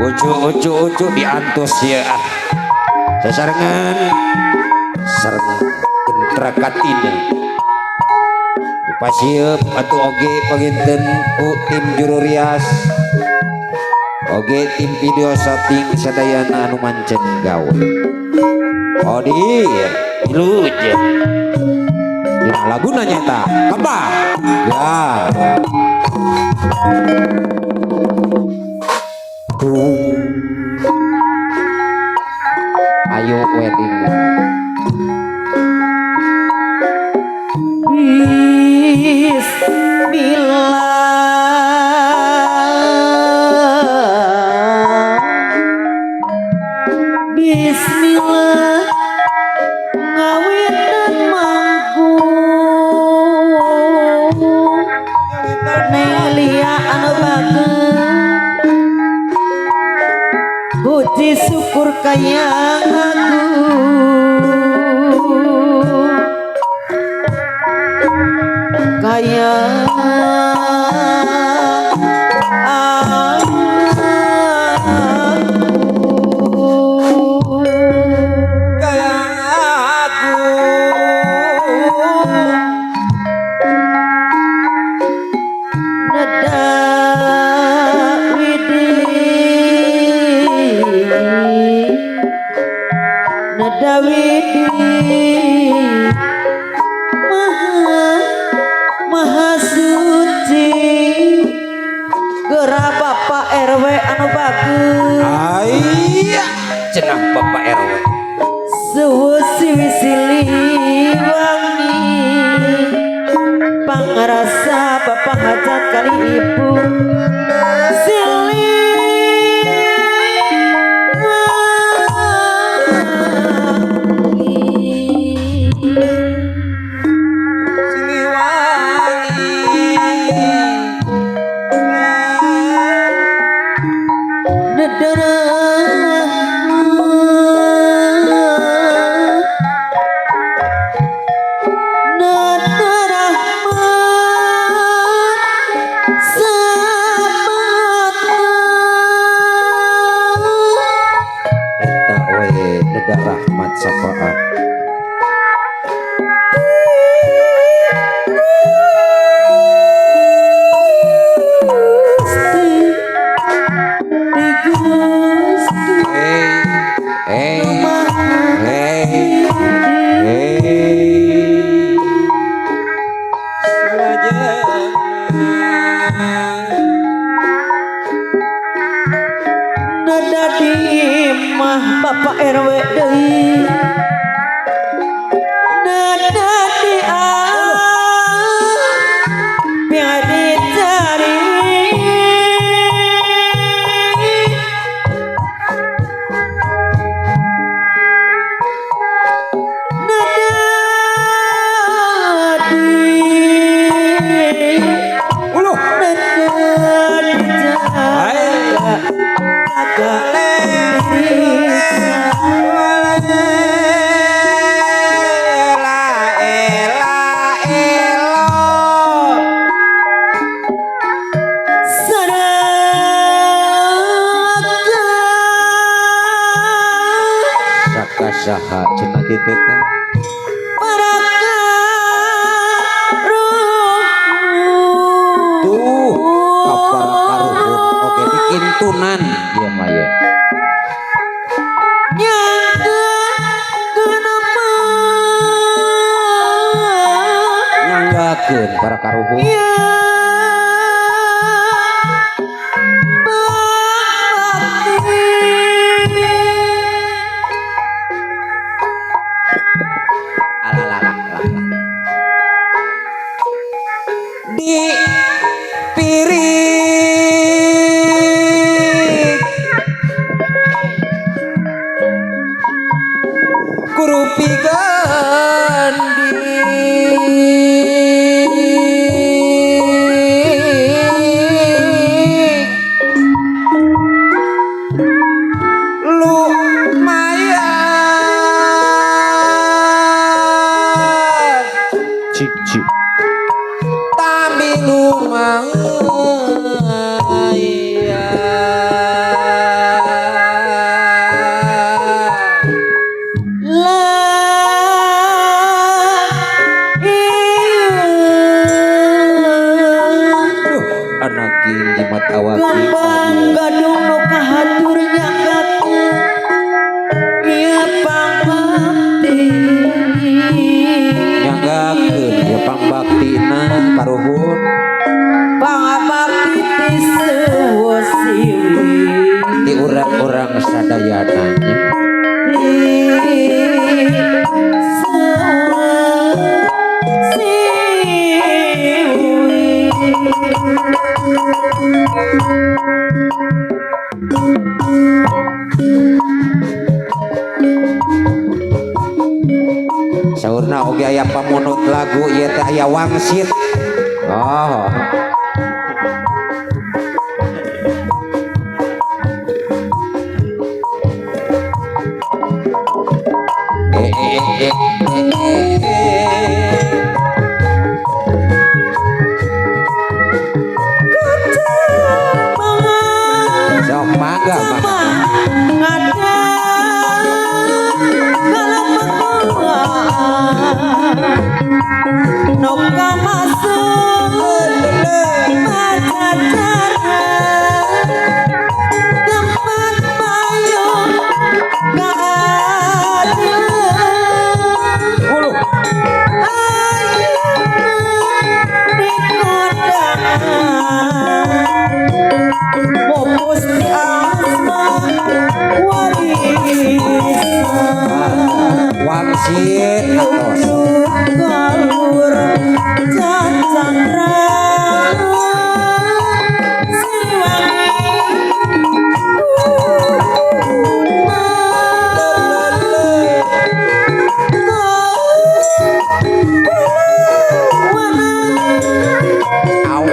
Ucu ucu ucu diantos ya ah. Sasarengan sareng gentrakatina. Pasieun atuh oge panginten ku tim juru rias. Oge tim video syuting sadayana anu mancen gawe. Hadir, wilujeng. Dina laguna nyata. Apa? Ya. Tuh. Ayo wedding. Bismillah, Bismillah, ngawitan manggung Neng Lia anu bagus, puji syukur kaya agung, kaya agung, Kaya aku. Nada widi, nada widi, maha maha suci, geura Bapak RW anu bagus. Aya cenah Bapak RW. Suhu siwi siliwangi, pangrasa Bapak hajat kali ibu Siliwangi. Siliwangi. Nedara Rahmat Sabatna. Eta we neda rahmat sapaat. Gusti, di Gusti. Hey, hey, hey, hey. Salajengna. Nada di imah Bapak RW deui, nada di biar dicari. Nada di Uluh. Nada dijaga jaga diri. Ela ela elo. Sadaka. Saka saha cenah kitu teh? Baraka. Tuh, kapar karuhun oge dikintunan ieu mah ye. Nyanggakeun para karuhun. Ya. Alalalah lah. Di piring kurupi ganding. Lumaya. La Duh, anak jimat awak. Lambang gadung nu kahatur nyakakeun ieu pangbakti. Nyanggakeun ya pangbaktina karuhun. Pangbakti ti seuweu siwi. Di urang-urang sadayana nya. Siwi. Saurna oge aya pamunut lagu ieu teh aya wangsit. Oh. Eh eh eh eh eh eh. Sok mangga mangga. Ngada Noka masuk Pajajaran tempat payung keadilan. Uluh. Ayeuna di kondangan Mupus di asma warisan. Wangsit atos. Galur cacandra Siliwangi Au.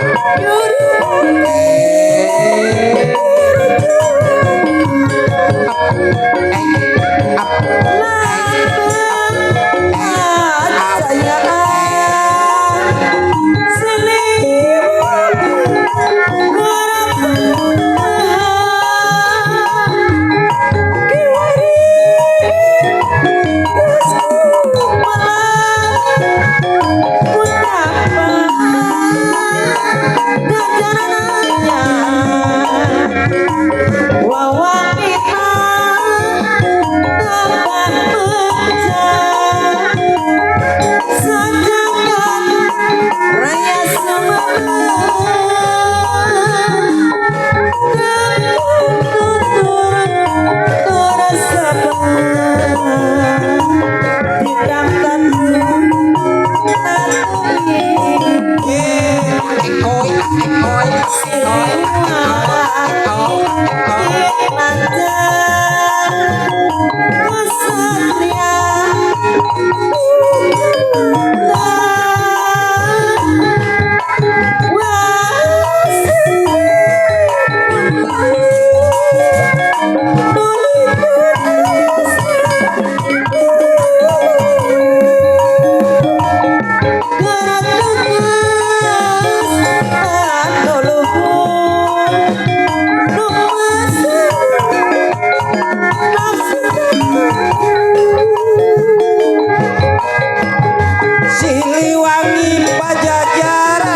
Siliwangi Pajajaran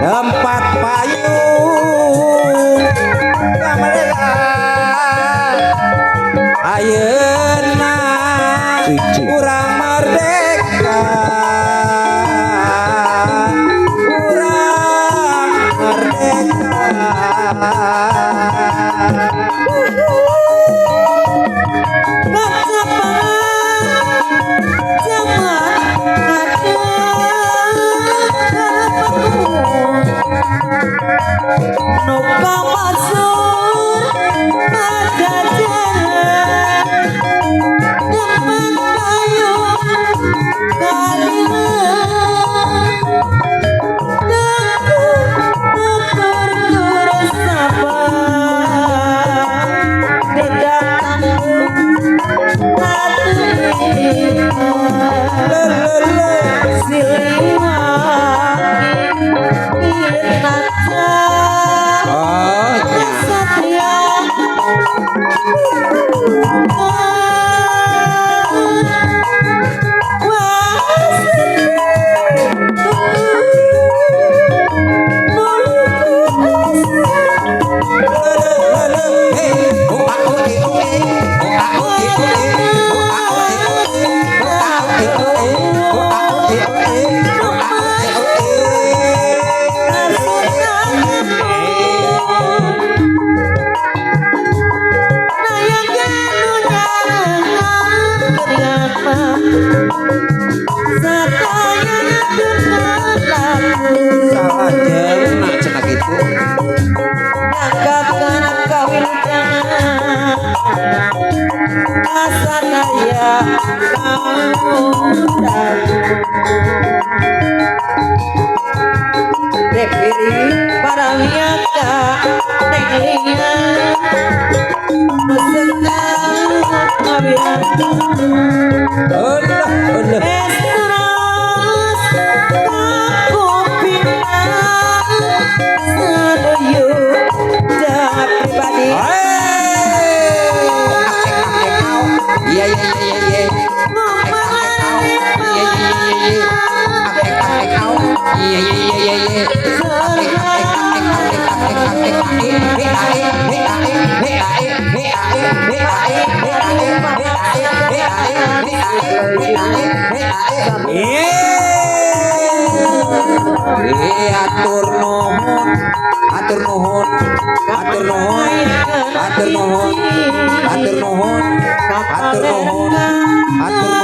tempat payung kemerdekaan. Ayeuna urang merdeka, urang merdeka. Pada Depiri para wiaka Neng Lia Nusenang Abian. Allah Allah. Estras kakupingan sadoyo pribadi. Iya iya iya iya. Iya iya iya iya. Iya iya iya iya. Atur nuhun, atur nuhun, atur nuhun, atur nuhun, atur nuhun, atur nuhun, atur